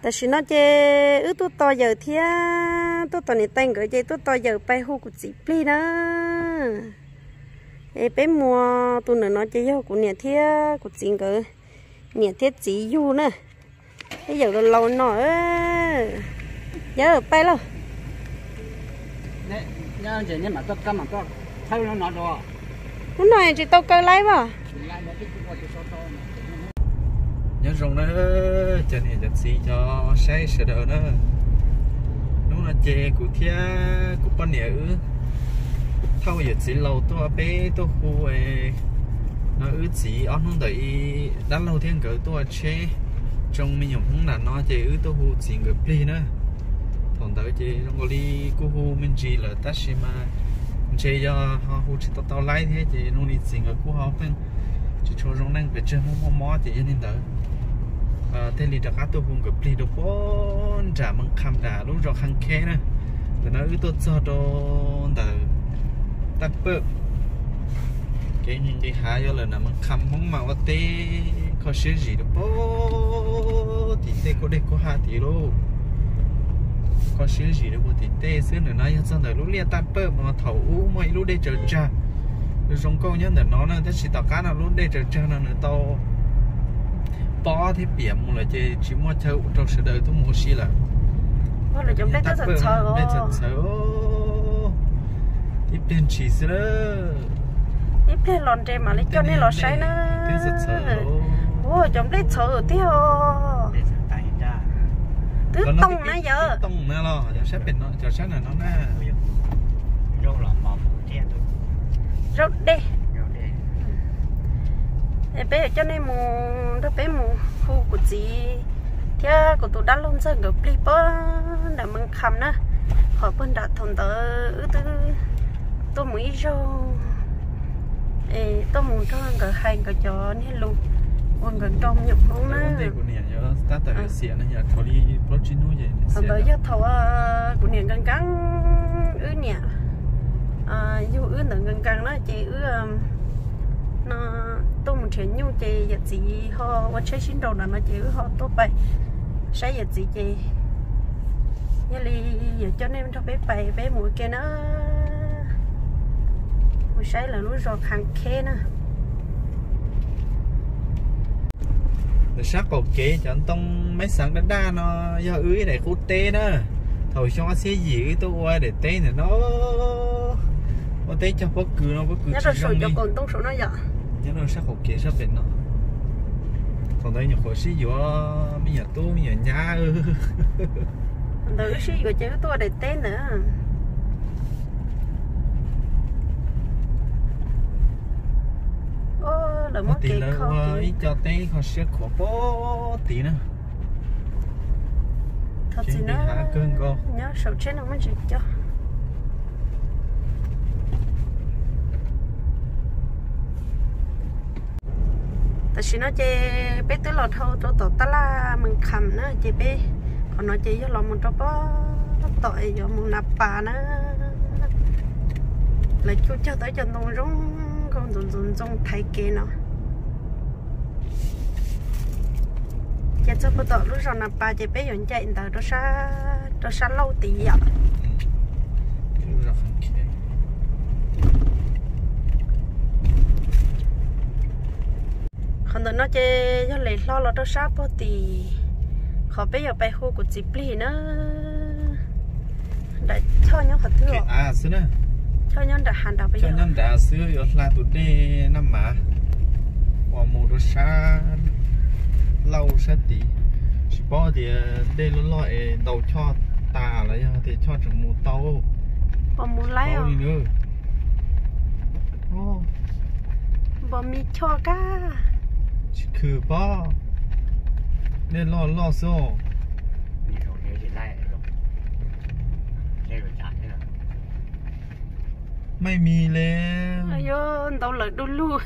Tam sim no ces wb tuaj tos yawm thiab tuaj tos niam tais nkawd ces tuaj tos yawm pais hu kuv txiv plig na. Es peb mus, tus ntawm no ces yog kuv niam thiab kuv txiv nkawd niam thiab txiv yug na. Peb yawm laus laus no. Yawm pais lauj. Hnub no tsis tau kaw laib as. Nyob zoo na cov niam cov txiv cov saib sawv daws na. Hnub no ces kuv thiab kuv poj niam wb thauj yawm txiv laus tuaj, peb tuaj hu no wb txiv ob hnub ntawm ib dab laug thiab nkawd tuaj tsheb tsoo me nyuam Hmoob nram no ces wb tuaj hu txiv nkawd plig na. Thaum ntawd ces zoo nkaus li kuj hu me ntsis lawm tab sis mas ntshe yog ho hu tsis tau tau laib thiab ces zoo li txiv nkawd kuj ho pheej tsis tshua zoo neej pes tsawg, mob mob mob ces yog li ntawd thiaj li rov qab tuaj hu nkawd plig rau puag nram Mees Kham nram lub zos Khaj Kheb na. Ntawm no wb tuaj txog rau ntawm Taj Pawj, kev nqis hav yuav lawm nram Mees Kham, Hmoob mas ua teb kho siab zim rau puag tim tej kuj dej kuj hav tid lauj. Kho siab zim rau puag tim tej xwb. Ntawm no yog txog ntawm lub liaj Taj Pawj mas thaum ub muaj ib lub dej tsaws tsag zoo nkauj nyob ntawm no na, tab sis tom qab no lub dej tsaws tsag no nws tau pob thiab piam mus lawm ces tsis muaj chaw rau sawv daws tuaj mus ua si lawm. Ib pliag ntshis xwb, ib pliag los nres mam li coj nej los saib na. Ua cov nplej txhawv tiag os. Twb tooj na yawm. Tooj na los cov sab pem no, cov sab ntawm no na. Zaub dej. Es peb yuav coj nej mus nrog peb mus hu kuv txiv thiab kuv tus dab laug ntxawg nkawd plig puag nram Mees Kham na. Qhov puag nram thaum ntawd wb twb tuaj mus ib zaug es tuaj mus nrog nkawd hais nkawd cov niag lus uas nkawd nrog me nyuam Hmoob na. Thaum ntawd yog thaum kuv niam nkees nkees, wb niam yug wb ntawd nkees nkees na ces wb no tuaj mus nrhiav nyuj ces yawm txiv ho ua tsheb sib nraus nram no ces wb ho tuaj pais saib yawm txiv ces yog li yuav coj nej nrog peb pais peb mus ua ke na. Mus saib lawv lub zos Khaj Kheb na. Ntawm sab qaum kev cov ntoo maib xeev daj daj no yog wb ib daim qub teb na. Thaum xyoo ob txhiab yim wb tuaj ua daim teb ntawm no, ua teb cog pob kws no, pob kws tsis zoo li. Nyob rau sab qaum kev sab pem no. Thaum ntawd nyuam qhuav sib yuav me nyuam tub me nyuam nyab. Ntawd wb sib yuav ces wb tuaj ua daim teb ntawd. Lawv muab kev kho ib co teb kho siab khuav pob tid na. Thov txim na, nyob saum tsheb no muaj ntsis cog. Tam sim no ces peb twb los dhau rau tom tab laj Mees Kham na ces peb qhov no ces yog los mus rau pob tom es yuav mus Nas Pas na. Lawv cug cog tau ib co ntoo zoo nkauj ntxoov ntxoov ntxoo thaiv kev no. Ces txog puag tom lub zos Nas Pas ces peb yuav ncaim ntawd rau sab laug tid yom. Qhov ntawm no ces yog lem hlo los rau sab puag tim qhov peb yuav pais hu kuv txiv plig na. Nram choj nyob qhov twg? Choj nyob nram hav nrad, nyob nrad xwb yuav hla tus dej Naj Mas uas mus rau sab lauj sab tid. Tsis paub tias dej loj loj es ntaus choj tas los yog tias choj tseem mus tau. Npog me choj kab. Tsis khw pob, dej loj loj xwb. Maj mis li. Yuav ntaus lawm du lug.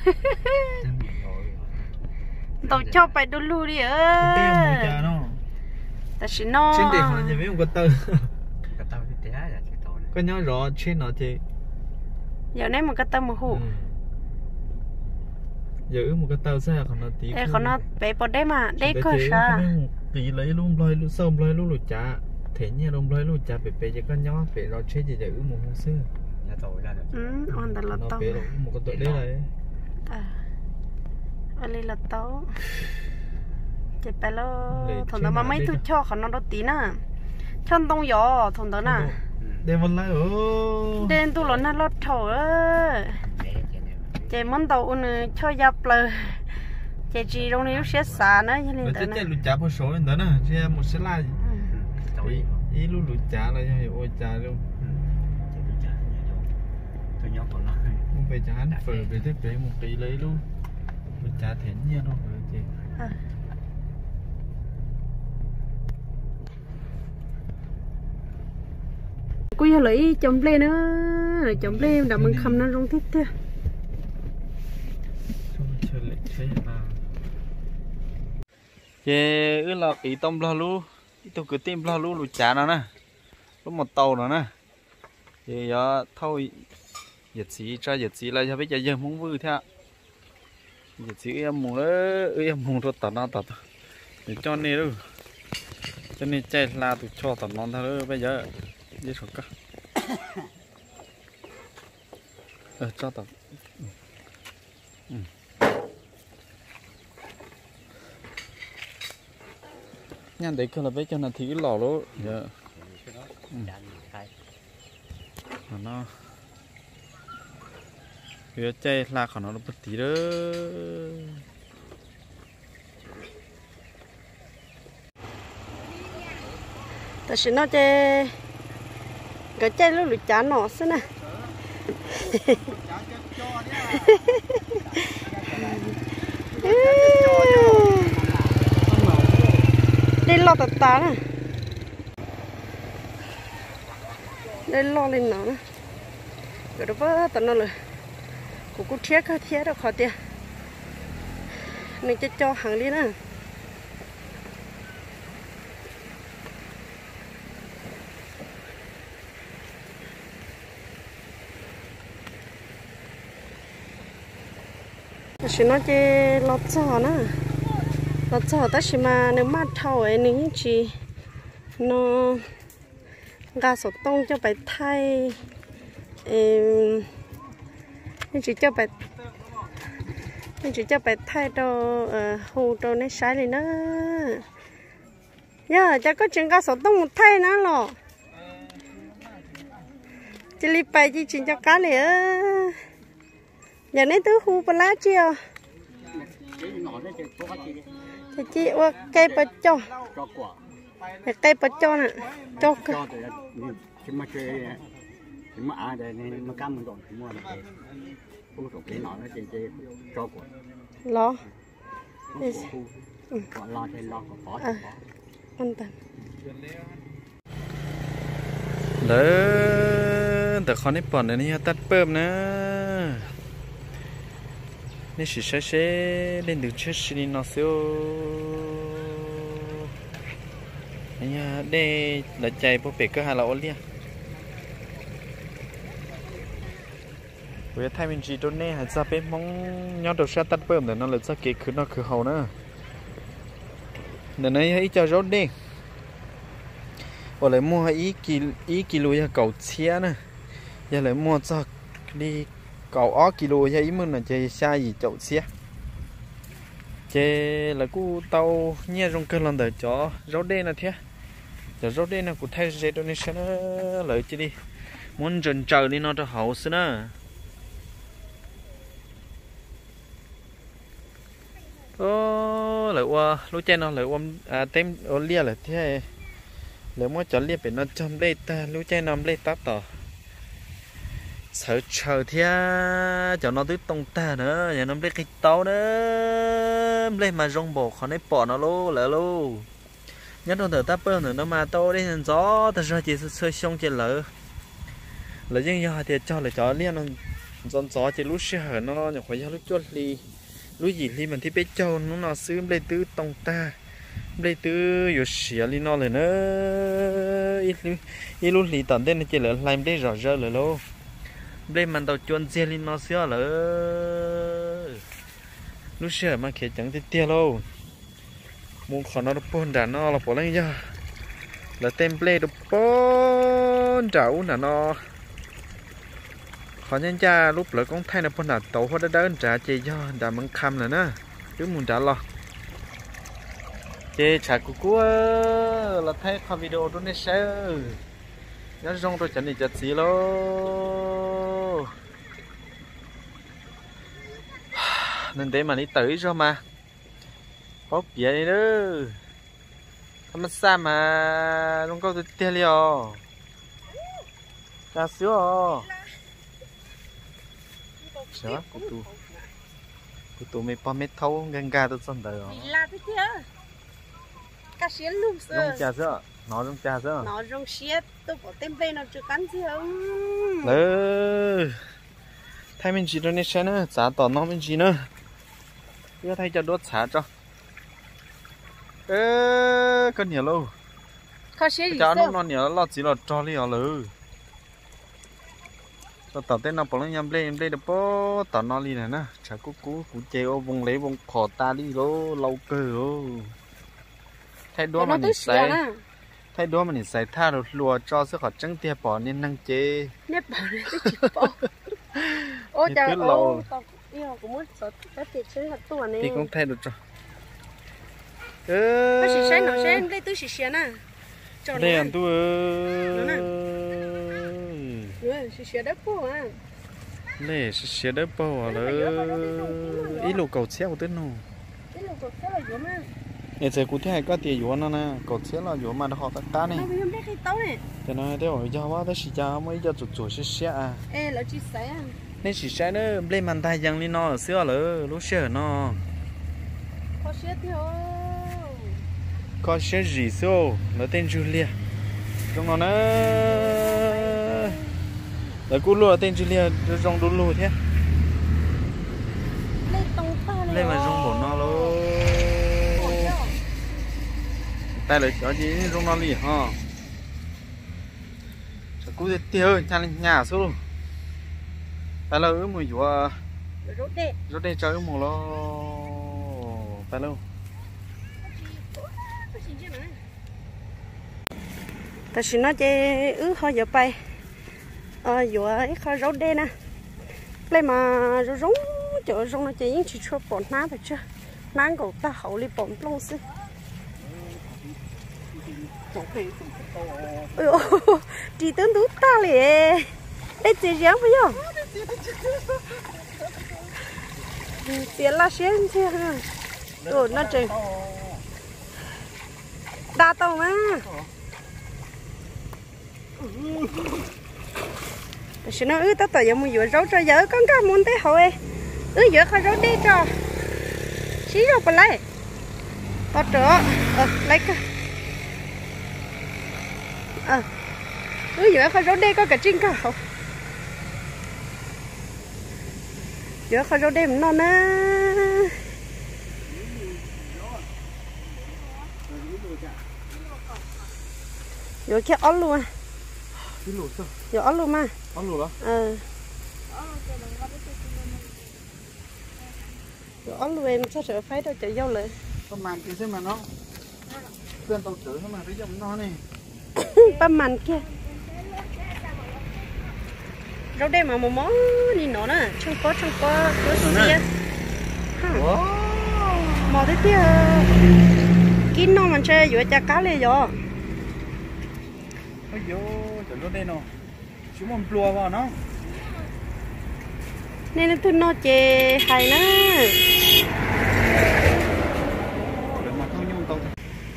Ntaus choj pais du lug li. Tam sim no koj nyob zov tsheb no ces yog neb mus ko taw mus hu. Yog wb mus ko taw xwb, qhov no tid, qhov no pem pos deb mas deb kawg sav. Qis lawv ib lub nplog ib lub xauj nplog ib lub lus cav, them nyiaj rau nplog ib lub lus cav pem pem ces koj nyob pem zov tsheb ces yawm wb mus hu xwb. Ua ntawd los tau. Pem los wb mus koj tuam deb lawm. Ua li los tau. Ces peb los thaum ntawd mas muaj ib tug choj qhov no rau tid na. Choj ntoo yom thaum ntawd na. Dej ntuj los nag loj dhau. Ces muab ntaus ua nws choj ya plaws. Ces tsis zoo li lub siab xav na, yog li ntawd na. Lub cav puag saud li ntawd na, ntshe mus sab laj. Ib lub lus cav los yog yuav ua cas li. Mus pem cov hab fawm pem thiab pem mus qis lawv ib lub lus cav them nyiaj rau ces. Kuj yog lawv ib co nplej na, lawv cov nplej nram Mes Kham no zoo tiag tiag. Ces wb los qiv tau nplog lub, ib tug kwv tij nplog lub lus cav no na, lub mus tau no na. Ces yuav thauj yawm txiv tso, yawm txiv los yog peb cov yawg Hmoob Vwj thiab. Yawm txiv wb yuav mus, wb yuav mus rau tom no tom, nws coj nej, coj nej caij hla tus choj tom no ntag peb yawg. Ib saum koj tso tom. Nyaj ntev kawg los peb caug nas this wb los lawm. Qhov no, yuav caij hla qhov no rau puag tid lawm. Tam sim no ces nkawd caij lub lus cav no xwb na. Dej loj tas tas na. Dej loj li no na. Nkawd rau pab tom no lawm. Kuv kuj rhiab kawg thiab rau qhov tias nws co co heev li na. Tam sim no ces los txog na, los txog tab sis mas nws maj dhau es nws yeej tsis no nqa xov tooj coj pais thaij, yeej tsis coj, yeej tsis coj pais thaij rau, hu rau nej saib li na. Yog cas koj tsis nqa xov tooj mus thaij na los? Cia li pais cia tsis nco qab li. Yog nej twb hu puas lab tsi os? Ces cia ua qe pos coj, qe pos coj na, coj kawg. Los. Ntawd, ntawm qhov nej pom ntawd yog taj pawj na. Nej sim saib seb dej ntws tshiab si li no xwb. Yog dej lawv cais puag pem kwj ha los ua liaj. Kuv yuav thaij me ntsis rau nej hais txog peb Hmoob nyob rau sab taj pawj ntawm no lawv txoj kev khwv noj khwv haus na. Ntawm no yog ib co zaub dej uas lawv muag ib kis lus yog kaum txhiab na, yog lawv muag txog li kaum ob kis lus yog ib mwj no ces xya yim caum txhiab. Ces lawv kuj tau nyiaj zoo kawg los ntawm cov zaub dej no thiab. Cov zaub dej no kuv thaij ze rau nej saib na, lawv cia li muab ntsaws ntsaws li no rau hauv xwb na. Lawv ua lub caij no lawv ua teb ua liaj lawm thiab. Lawv muab cov liaj pem no cog nplej tag, lub caij no nplej tab tom txhawv tshaw thiab. Cov no twb too tag na, yog no nplej qig taub na. Nplej mas zoo npaum qhov nej pom no lauj lawv lauj. Nyob rau ntawm taj pawj ntawm no mas tau dej ntxov tag zog ces txhua xyoo ces lawv, lawv yeej yog hais tias cog lawv cov liaj no ntxov ntxov ces lub sij hawm no nyuam qhuav yog lub cuaj hli, lub yim hli mas thiab peb caug hnub no xwb nplej twb too tag, nplej twb yuav siav li no lawm na. Ib lub hlis tom ntej no ces lawv hlais nplej zom zaws lawm lauj. Nplej mas ntaus cua ntxiag li no xwb lawm. Lub sij hawm mas khiav ceev tiag tiag lauj. Mus qhov no rau puag nram no los puav leej yog lawv tej nplej rau puag nram ub nram no. Qhov ncaj ncaj lub plawv koob thaij no puag nram tauv huab dawb dawb nrad ces yog nram Meev Kham lawm na. Wb mus nrad los. Ces tshav kub kub los thaij qho video rau nej saib. Nyob zoo rau cov niam cov txiv lauj. Ntev ntev mam li tawm ib zaug mas paub piav li. Thaj ma xaj mas zoo nkauj tiag tiag li os. Cas xwb os. Kuv tus me pog me thaub nkag nkag tuaj txog ntawd os. Zoo cas xwb, hnov zoo cas xwb. Lawv thaij me ntsis rau nej saib na, txav tom no me ntsis na. Wb thaij cov duab txhav tso. Koj niam lauj, cov hnub no niam loj txiv los rog li os lawm. Tau tom tej no puav leej yog nplej, nplej rau puag tom no li na. Tshav kub kub, kuv ces ua voo lev voo qhos tas li lauj, lau kawg. Thaij duab mas nim xaiv, thaij duab mas nim xaiv thaj hluas hluas tso xwb, qhov tseeb tiag pom niag neeg ces twb laus. Pib koob thaij rau tso. Nplej ntuj, nplej siav dawb paug lawm. Ib lus kaum txhiab kuv twb nug. Es txawm kuv thiaj hais koj tias yuav no na, kaum txhiab los yuav mas rau qhov qab qab ne. Cov no tej zaum yog tab sis cas muaj ib co txuam txuam siab siab. Nej sim saib na, nplej mas ntag yees li no xwb os lawm lub sij hawm no. Kho siab zim xwb, lawv tej ntswg liag zoo no na. Lawv kuj luaj tej ntswg liag zoo du lug thiab. Nplej mas zoo npaum no lauj. Tais lawv cov ces zoo no li ho. Tshav kub tiag tiag, hnyav li hnyav xwb lauj. Tais lawv wb mus yuav zaub dej tso wb mus lauj. Tais lawv. Tam sim no ces wb ho yuav pais yuav ib qho zaub dej na. Nplej mas zoo zoo, cov zoo no ces yeej tsis tshua pom hnab pes tsawg, hnab nkaum tag hauv li pom nplooj xwb. Ris twb ntub tag li. Dej txias ziab puas yog? Txias laj siab ntxiag. Tus no tseem da tau mas. Tam sim no wb tab tom yuav mus yuav zaub tso, yawm koj nkag mus ntej hauv. Wb yuav qhov zaub dej tso. Sib zog puas laib? Tos rau laib kag. Wb yuav qhov zaub dej, koj kav tsij nkag hauv. Yuav qhov zaub dej mus noj na. Yuav kiag ob lus. Yuav ob lus mas. Yuav ob lus txog tseem faib rau cov yau lawm. Paj mas kiag. Zaub dej mas mos mos li no na, tsheej pob tsheej pob cuab xiab. Mos tiag tiag. Kib noj mas ntshe yuav cas qab li yog. Nej leej twg noj ces hais na.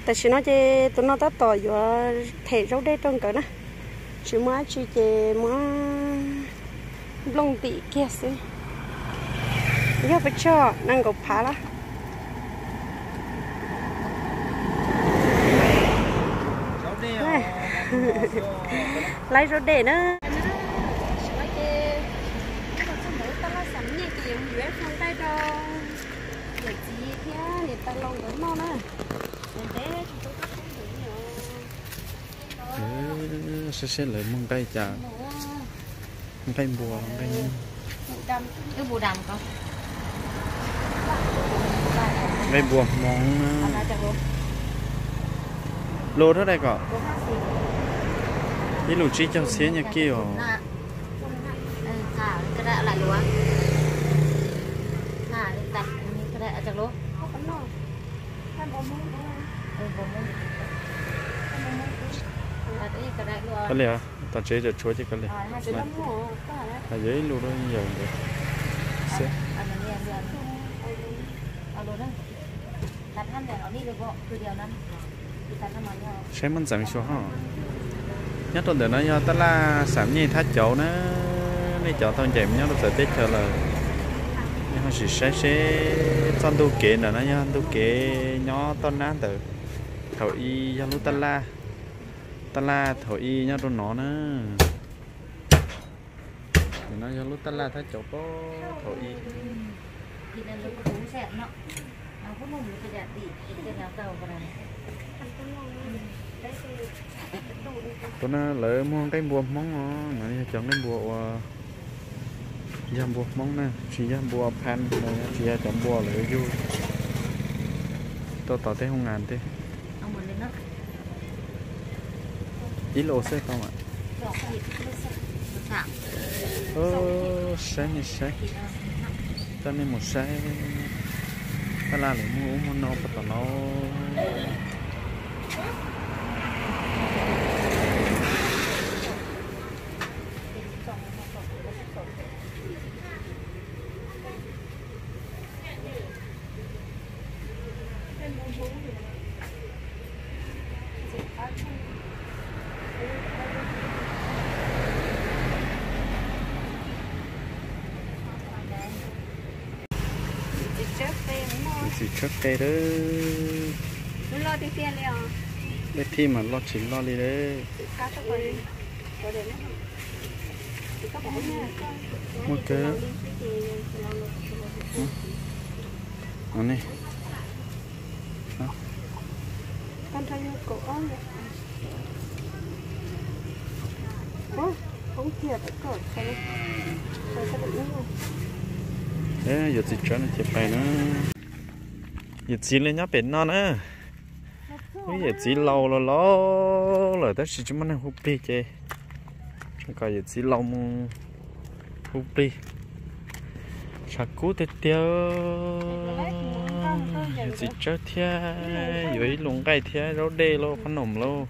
Tam sim no ces tus no tab tom yuav them zaub dej rau nkawd na. Tsis muaj dab tsi ces muab nplooj ntim kiag xwb. Yog pes tsawg, nees nkaum phav lawm. Laib zaub dej na. Saib seb lawv muag nqaij cas, nqaij npua, nqaij nyuj. Nqaij npua hmoob na. Lus rau dais kom ib lus tsib caug txhiab nyuag kij os. Koj li, tom tsev tseem tshuav ces koj li. Yuav ib lus rau yawm ntawd xwb. Saib muab ntxeev xyuas ho. Nyob rau ntawm no yog tab laj Xam Nyij Thab Cauv na. Nej cov tau ncaim mus nyob rau txawv teb chaws lawm, nej ho sim saib seb txoj ntug kev ntawm no yog ntug kev nyob toj nab ntawd. Thaum ub yog lub tab laj, tab laj thaum ub nyob rau no na. No yog lub tab laj Thab Cauv thaum ub. Tus no lawv muag nqaij npua hmoob os, no yog cov nqaij npua uas yog npua hmoob na, tsis yog npua phab, tsis yog cov npua lawv yug tuaj tom tej hoo nas tej. Ib lus xwb tau mas. Saib nej saib, coj nej mus saib tab laj lawv muag ub muag no puas tom no. Txiv tshawb qe lawm. Tej thij mas loj tsis loj li lawm. Muaj kawg. Yuav txiv tsawb no ces pais na. Yawm txiv li nyob pem no na. Wb yawm txiv laus los laus lawm tab sis tsis muaj neeg hu plig ces kom yawm txiv laus mus hu plig. Tshav kub tiag tiag. Yawm txiv tsawb thiab yuav ib lus nqaij thiab zaub dej lauj, qhob noom lauj.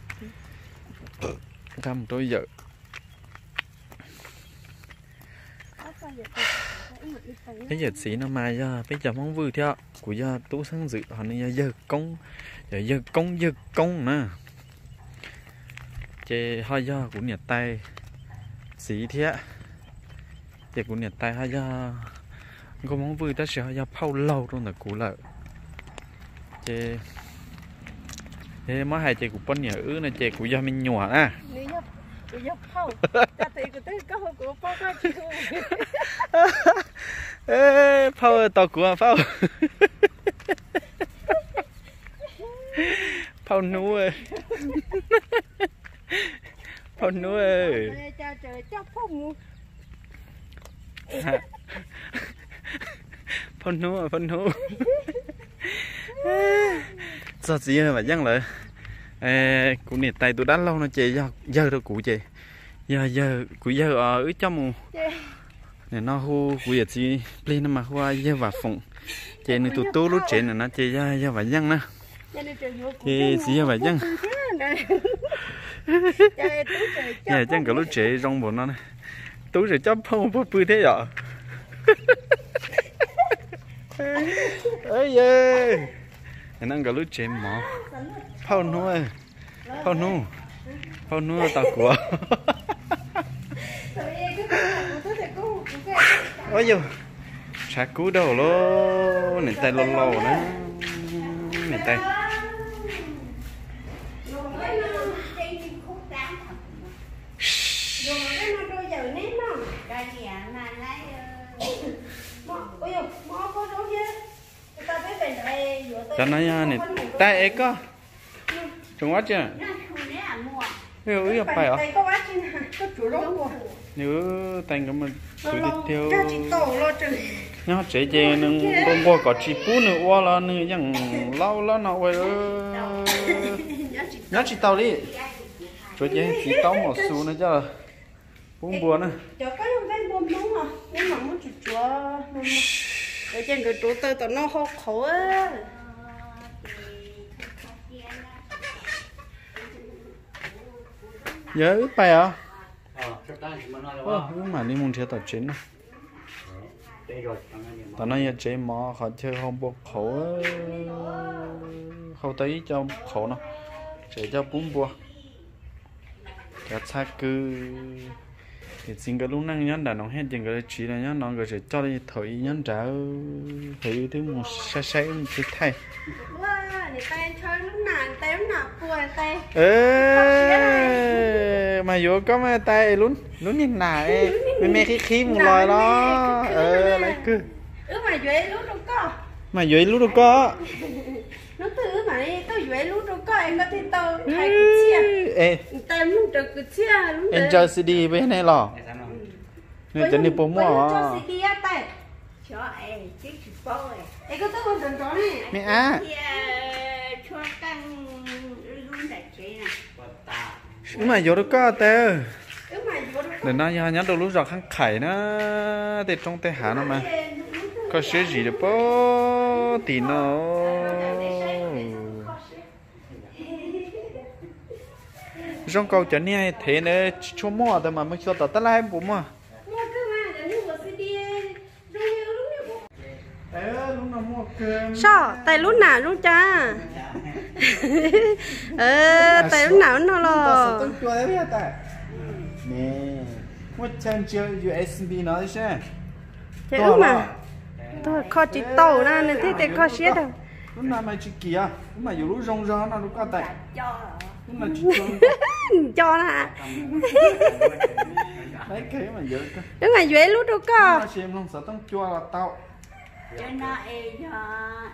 Nqa mus rau yawm. Peb yawm txiv no mas yog peb cov Hmoob Vwj thiab, kuv yog tub xeeb ntxwm, ho nws yog yawg koob, yog yawg koob yawg koob na. Ces ho yog kuv niam tais txiv thiab. Ces kuv niam tais ho yog nkauj Hmoob Vwj tab sis ho yog phauj laug rau ntawm kuv lawm. Ces muab hais ces kuv poj niam wb no ces kuv yog me nyuam na. Phauj, tos kuv phauj. Phauj hnub, phauj hnub. Phauj hnub, phauj hnub. Txog txiv yawg Vam Yeej lawm. Kuv niam tais tus dab laug no ces yog yawg rau kuv ces, yog yawg, kuv yawg os, wb coj mus. Nim no hu kuv yawm txiv plig no mas hu ua yawg Vam Foom, ces nws tus tub lub tsev ntawm no ces yog yawg Vam Yeej na. Ces txiv yawg Vam Yeej, yawg Vam Yeej nkawd lub tsev zoo npaum no na. Tub tseem coj phauj puag pw thiab yom. Yawg, no nkawd lub tsev mov. Phauj hnub, phauj hnub, phauj hnub tos kuv. Ua yog tshav kub dau lauj, niam tais laus laus na, niam tais. Cov no yog niam tais es koj tseem ua tsi? Wb yog pais os. Nws tais nkawd mus twv tiag tiag. Nyob tsev ces nws nquag nquag kom tsis pub nws ua los nws yeej laub laub no ua. Nyob tsis tau li. Tsuav ces txiv taub mom xus no coj pub npua na. Ces nkawd rauv taws tom no hau qhauv. Yog wb pais os. Wb mam li mus nrhiav tom tsev no. Tom no yog tsev mov qhov chaw hau npua qhauv. Hau tau ib co qhauv no, tsev coj pub npua. Cov txhab kwv, niam txiv nkawd lub neej nyob nram no thiab ces nkawd tsiv los nyob no nkawd tseem coj li thaum ub nyob nrad. Thaum ub twb mus saib saib mus thaij thaij. Mas yuav koj mas tais lub niag nas me me qhib qhib mus los los. Lawv kwv, mas yuav ib lub rau koj. Nws cov C D peb ne los. Nws cov nws puas muaj os? Me ab, wb mam yuav rau koj tais. Ntawm no yog nyob rau lub zos Qhab Qhais na, tej roob tej hav no mas koj siab zis rau pem tim no. Zoo nkaus cov niag thev ntawd tsis tshua muaj tas mas mus xyuas tom tab laj puas muaj. Soj, tais lub nam zoo cas? Tais lub nam no los. Muaj chaw ntsia U S B no thiab seb. Ces wb mas tuag kho tsis tau na nws thiaj tias kho siab rau. Lub no mas tsis kim, wb mam yuav lub zoo zog no rau koj tais. Nco na. Wb mam yuav ib lub rau koj.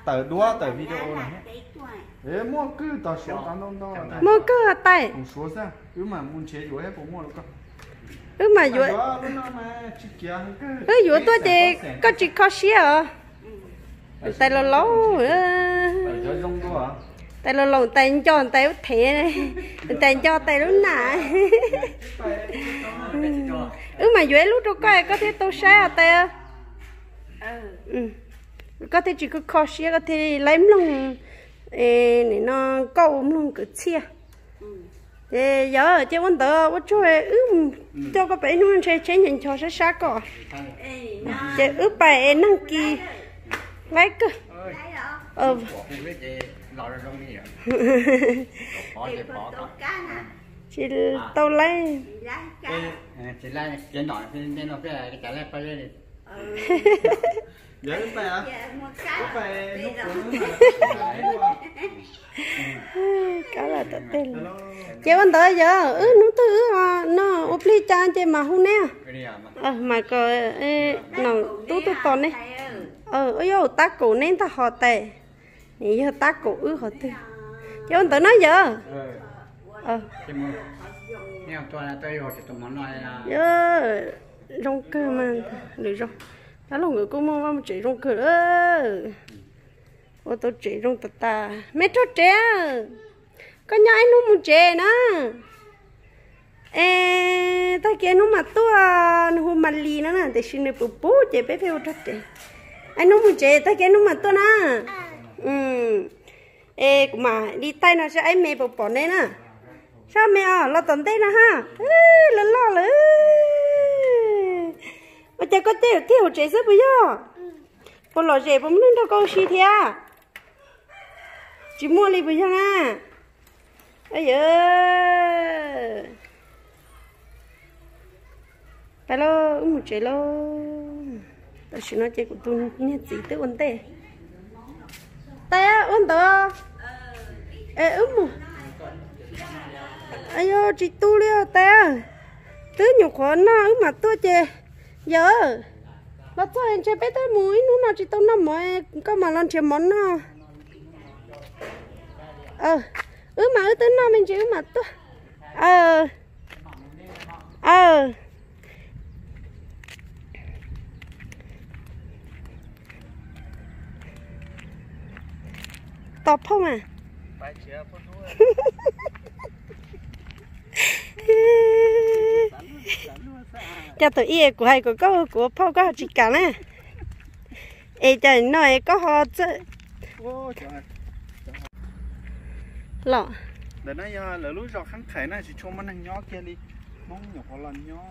Tawm duab tawm video no. Muaj kawg tais. Wb mam yuav. Wb yuav tuaj ces koj tsis kho siab os. Tais laus laus, tais laus laus tais nco tais ub thev, tais nco tais lub nam. Wb mam yuav ib lub rau koj koj thiaj tau saib os tais. Koj thiaj tsis kho kho siab koj thiaj li mloog, nim no koj ua mloog kwv txhiaj. Ces yog ces ua ntawd ua tsaug, wb coj koj pem ib hnub ntshe tsheb ncho ncho sab sab koj. Ces wb pais es neeg kis laib kawg. Tsis tau laib. Kab lawm tom tej. Ces ua ntawd yog wb hnub twg wb no ua plig cas ces mam hu neb, mam kom nom tub tuaj tos neb. Ua yog tab kaum neb ntag ho tais, yog tab kaum wb qhov twg. Ces ua ntawd na yog. Zoo kawg mas lwm zaus dab laug nkawd kuj muaj vaj muaj tsev zoo kawg. Ua tau tsev zoo tas tas. Me rog tsev, koj nyob ib hnub mus tsev na. Es tag kis hnub mam tuaj, nws hu Malis no na, tiam sis nws puv puv ces peb pheej ua rog tsev. Ib hnub mus tsev, tag kis hnub mam tuaj na. Es kuv mam li taij no saib me puas pom neb na. Sab me os, los tom ntej no ha. Loj loj lawm. Ua cas koj tej thiaj hauv tsev xwb puas yog? Puas lom zem puas muaj neeg nrog koj ua si thiab? Tsis muaj li puas yog na? Yog, pab lauj, wb mus tsev lauj. Tam sim no ces kuv tus niag txiv twb ua ntej. Tais, ua ntawd. Es wb mus. Yog tsis tu li os tais. Twb nyuam qhuav noj wb mam tuaj ces. Yog, los txog ntshe peb twb mus ib hnub no tsis tau noj mov, koj mam los nrhiav mov noj. Wb mas wb twb noj me ntsis wb mam tuaj. Aw, aw. Ua phauj mas. Cas thaum ub kuv hais kom koj hu kuv ua phauj koj ho tsis kam na. Es cas no es koj ho txawj los. Ntawm no yog lawv lub zos Qhab Qhais na, tsis tshua muaj neeg nyob kiag li. Hmoob nyuam qhuav los nyob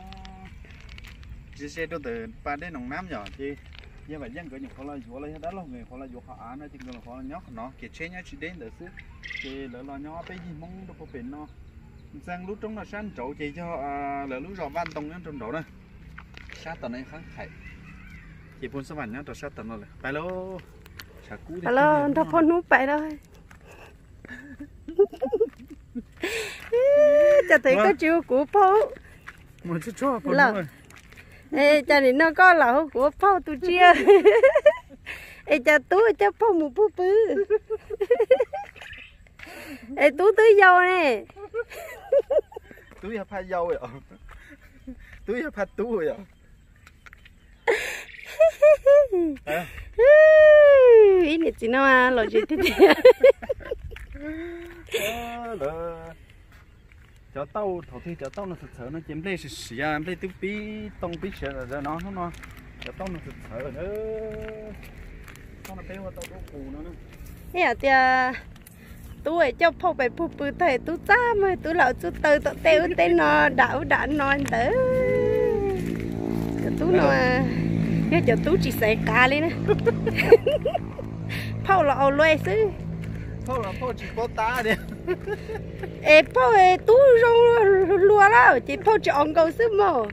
ze ze rau ntawm pas dej Noo Nab yom, ces yog Vam Yeej nkawd nyuam qhuav los yuav los yog dab laug nkawd nyuam qhuav los yuav qhov av no ces nkawd nyuam qhuav los nyob qhov no, kev tsheb nyob tsis deb ntawd xwb. Ces lawv los nyob peb yig Hmoob rau puag pem no. Ntxeev lub roob no sab nraud ces yog lawv lub zos Vaj Ntoo nyob rau nraud na. Sab tom no Qhab Qhais. Ces Phooj Xab Vam nyob rau sab tom no lawm. Pais lauj. Tshav kub tiag tiag, nrog phauj hnub pais lauj. Cas thaum koj tsis hu kuv phauj los, es cas nim no koj lam hu kuv ua phauj tus tsiaj? Es cas tub coj phauj mus puag pw? Es tub twb yau ne. Tub yog phaj yau, tub yog phaj tub yom. Ib niam txiv no los tsis tiag tiag. Cov tauj, thaum twg cov tauj no txhawv txhawv no ces nplej siav siav, nplej twb pib too pib siav zom zaws no, hnub no cov tauj no txhawv txhawv. Ib yam tias tub coj phauj pais puag pw tag tub txaj muag tub los txuj taw tom tej ub tej no, dam ub dam no ntawd. Cov tub no yog cov tub tsis xaiv qav li na. Phauj los au lua xwb. Es phauj tub zoo luag lawm ces phauj tsis au nkaus xwb mog.